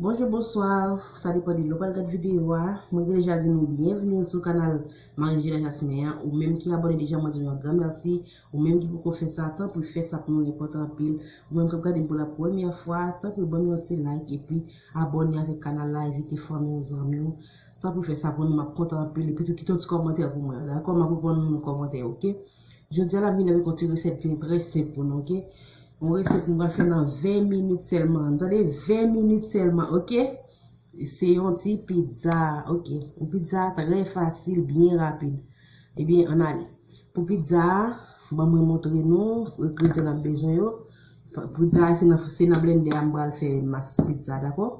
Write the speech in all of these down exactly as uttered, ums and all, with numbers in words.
Bonjou, bonswa. Sa depann de lè w pral gad videyo a. Mwen gen deja di nou byenvni sou kanal Marie Angela Jasmin an. Ou menm ki abòne deja, mwen di nou yon gran mèsi. Ou menm ki poko fè sa, tanpri fè sa pou nou, li enpòtan anpil. Ou menm k ap gade m pou la premyè fwa, tanpri ban m yon ti like epi abòne avèk kanal la, envite fanmi w, zanmi w. Tanpri fè sa pou nou, m ap kontan anpil. Epi tou kite yon ti kòmantè pou mwen, dakò? M ap reponn nou nan kòmantè, oke? Jodi a la, m vin avèk yon ti resèt ki trè senp pou nou, oke? Yon resèt nou pral fè nan ven minit sèlman. Tande, ven minit sèlman, oke? Se yon ti pizza, oke? Yon pizza trè fasil, byen rapid. Ebyen, ann ale. Pou pizza a, ban mwen montre nou engredyan n ap bezwen yo. Pizza a, se nan, se nan blendè a m pral fè mas pizza, dakò?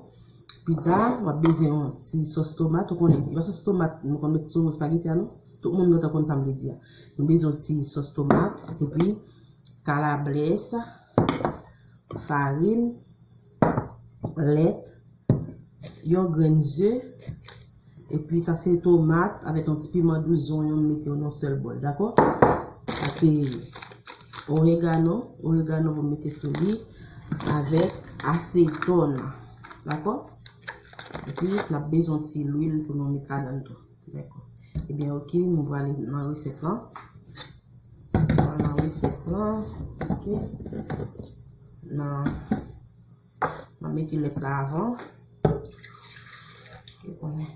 Pizza a, w ap bezwen yon ti sòs tomat, ou konnen. Yon sòs tomat, nou konn met sou espageti a, non? Tout moun gentan konn sa m vle di a. Nou bezwen yon ti sòs tomat, epi kalabrès, farin, lèt, yon grenn ze, epi sa se tomat avèk yon ti piman dous, zonyon, m mete yo nan sèl bòl, dakò? Sa se oregano, oregano pou mete sou li, avèk asetòn, dakò? Epi, n ap bezwen ti lwil pou nou met ladan tou. Dakò. Ebyen, oke, nou prale nan resèt lan. Nou prale nan resèt lan. Oke. Nan, nan mete lèt la avan. Oke, konnen.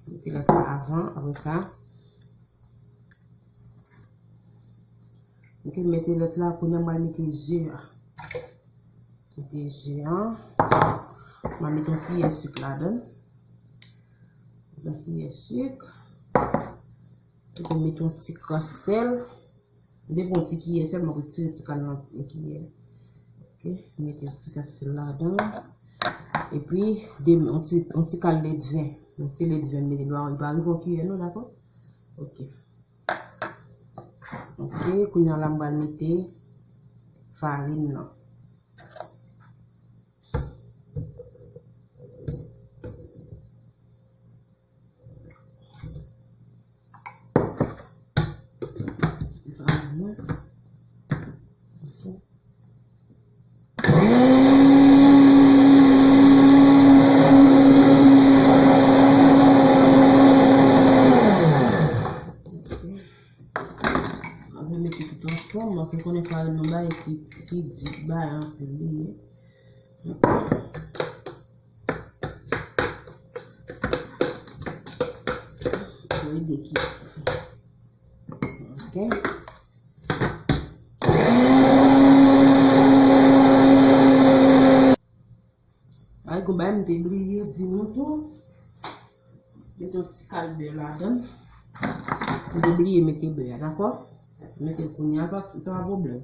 Mete lèt la avan, apre sa. Oke, mete lèt la, kounye a m pral mete ze a. Mete ze a. M a mete yon kiyè sik ladan. Yon kiyè sik. Epi mete yon ti kras sèl. M te pran yon ti kiyè sèl, m ap retire ti kal nan ti kiyè. Oke, mete yon ti kras sèl ladan. Epi, de, yon ti, yon ti kal lèdven. Yon ti lèdven, mete dwa, li pa rive yon kiyè, non, dakò? Oke. Oke, kounye a la, m pral mete farin nan. Farin nan. Oke. Apre mete tout ansanm, paske w konnen farin nan bagay ki, ki di, bagay anpil li ye. Pou ede ki. Oke. Ay, gon bagay m te bliye di nou tou. Mete yon ti kal bè ladan. M te bliye mete bè a, dakò? Mete l kounye a, pa, se pa pwoblèm.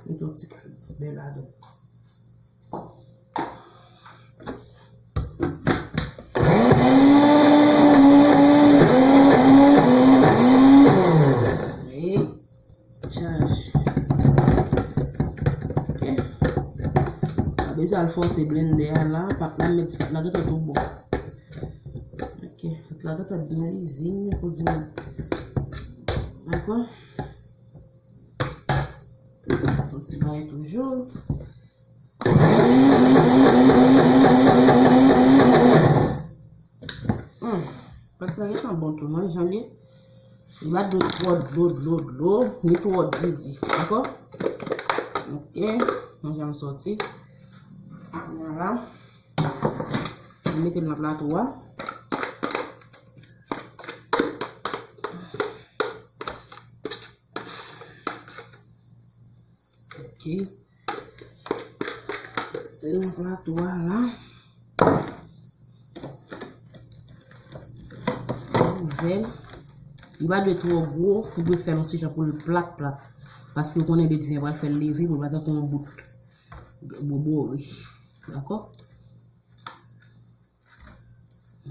Mete yon ti kal bè ladan. E chaje. Oke. Pa bezwen al fòse blendè a la. Pat la, m di pat la gentan tou bon. Oke. Pat la gentan byen lizin, pou di mwen. Dakò? Fè yon ti bagay toujou. Hmm. Pat la gentan bon tou, non, jan l ye. Li pa dwe twò dlo, dlo, dlo, ni twò didi. Dakò? Oke. Mwen jan l sòti. Vwala. Mwen mete l nan plato a. Oke. Mete l nan plato a la. Ouvè l. Li pa dwe twò gwo, ou dwe fè l yon ti jan pou l plat, plat. Paske w konnen lèdven pral fè l leve, pou l pa tankou yon bout bobori. Dakò?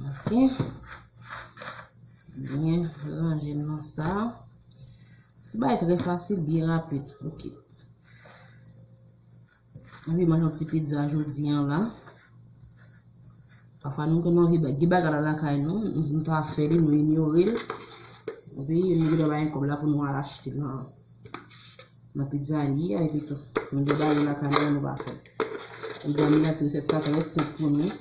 Oke. Byen ranje l nan sa. Ti bagay trè fasil, byen rapid. Oke. Anvi manje yon ti pizza jodi an la. Pafwa nou konn anvi ba-, gen bagay la lakay nou, nou, nou ta fè li, nou inyore l. Epi nou gentan bay kòb la pou nou al achte l nan, Nan pizza li ye, epi tou, nou gen bagay lakay nou, nou pa fè. Ebyen, nou mete resèt sa trè senp pou nou.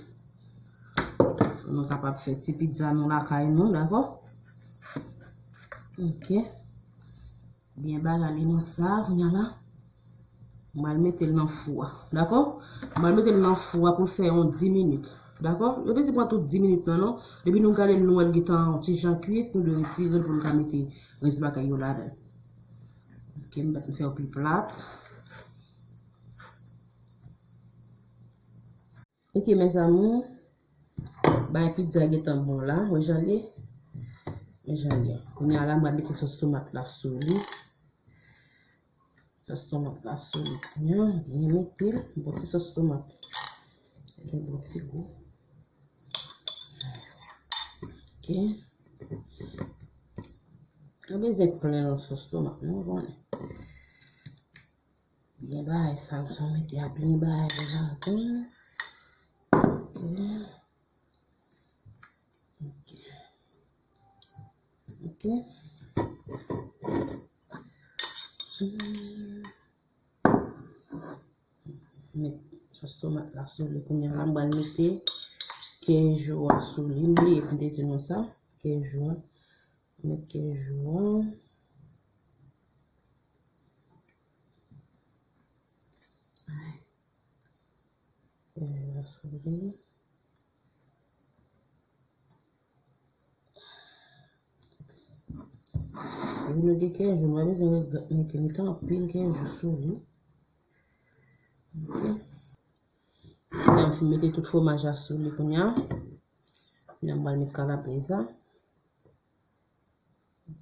Pou nou kapab fè ti pizza nou lakay nou, dakò? Ok. Byen bagay li nan sa, kounye a la. M pral mete l nan fou a, dakò? M pral mete l nan fou a pou l fè yon dis minit, dakò? Yo bezwen pran tout dis minit lan, non. Depi nou gade l, nou wè l gentan yon ti jan kuit, nou dwe retire l pou nou ka mete rès bagay yo ladan l. Ok, m mèt fè l pi plat. Ok, mes amours. Bay pizza gentan bon la. Wè jan l ye. Wè jan l ye. Kounye a la, m pral mete sòs tomat la sou li. Sòs tomat la sou li. Kounye a, byen mete l. Bon ti sòs tomat. Gen bon ti gou. Ok. Nou bezwen plen yon sòs tomat, nou konnen. Byen bagay, sa, sa mete a byen bagay ladan. Ok. Ok. Ok. Hmm. Met sòs tomat la sou li. Kounye a la, m pral mete kèjou a sou li. M bliye pou m te di nou sa. Kèjou a. Met kèjou a. Kèjou a sou li. Epi nou gen kèjou, nou pa bezwen mete, mete anpil kèjou sou li. Ok. Kounye a m fin mete tout fwomaj la sou li kounye a. Kounye a m pral met kalabrèz la.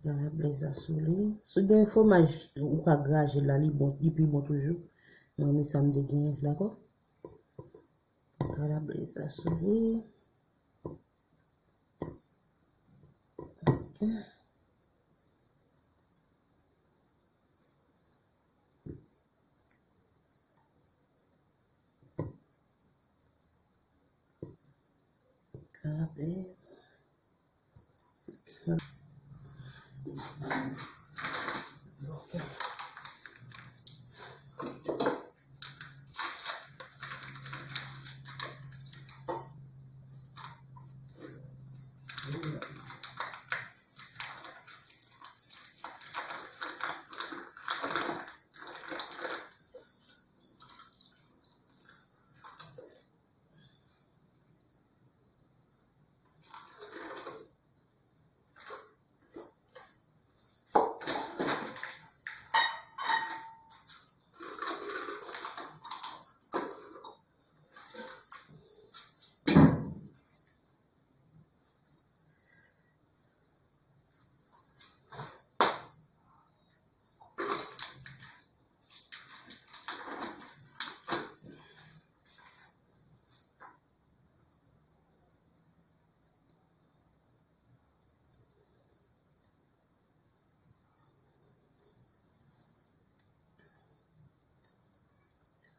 Kalabrèz la sou li. Si w gen fwomaj, ou ka graje la, li bon, li pi bon toujou. Mwen, men sa m te genyen, dakò? Kalabrèz la sou li. Ok. Kalabrèz. Ok.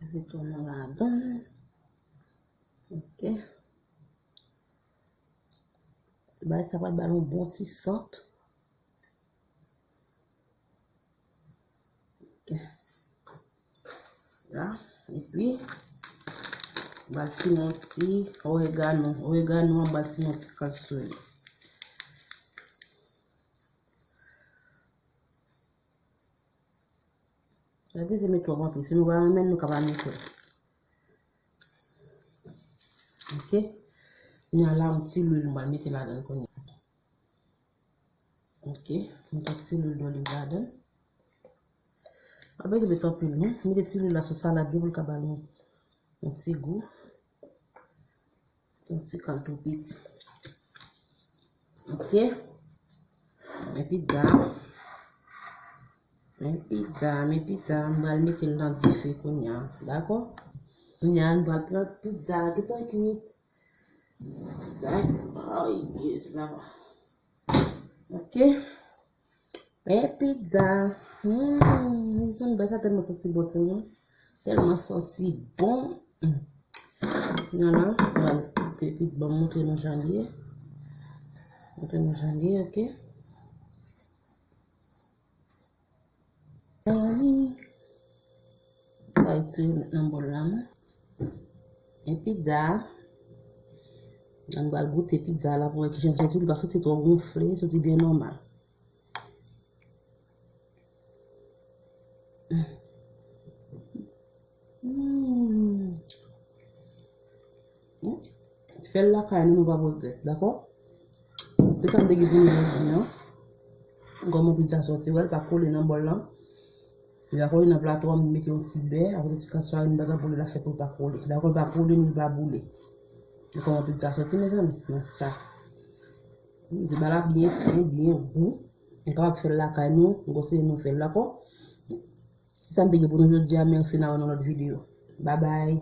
Sitwon nan ladan. Ok. Bagay sa pral ba nou bon ti sant. Ok. La, epi, m pral simen yon ti oregano. Oregano an, m pral simen yon ti kras sou li. Pa bezwen met twòp anpil. Si nou pa renmen l, nou ka pa mete l. Ok. Kounye a la, yon ti lwil, m pral mete ladan l kounye a. Ok, m met yon ti lwil doliv ladan l. Pa bezwen met anpil non. Mete ti lwil la sou salad yo pou l ka ba nou yon ti gou. Yon ti kal tou piti. Ok. Men pizza. Men pizza, men pizza. M pral mete l nan dife kounye a. Dakò? Kounye a, m pral pran pizza a gentan kwit. Ay, Jezi papa. Ok. Men pizza. Hmm, mezanmi, bagay sa tèlman santi bon, timoun. Tèlman santi bon. Hmm. Kounye a la, m pral koupe pizza, ban m montre nou jan l ye. Montre nou jan l ye, ok. Mezanmi, Sa retire nan bòl la. Men pizza a, nou pral goute pizza la pou wè kijan l soti. Li pa soti twò gonfle, soti byen nòmal. Mm. Fè l lakay nou, nou p ap regrèt, dakò? Se sa m te gen pou nou jodi a. Kòman pizza soti, wè l pa kole nan bòl lan. Li pa kole nan plato a, m mete yon ti bè, avèk yon ti kas farin, m pa ka boule l a fè pou l pa kole. Dakò, l pa kole, ni l pa boule. E kòman pizza soti, mezanmi? Non, sa. M di ba la byen fen, byen gou. Nou kapab fè l lakay nou, m konseye nou fè l, dakò? Se sa m te gen pou nou jodi a, mèsi, n a wè nan lòt videyo. Babay.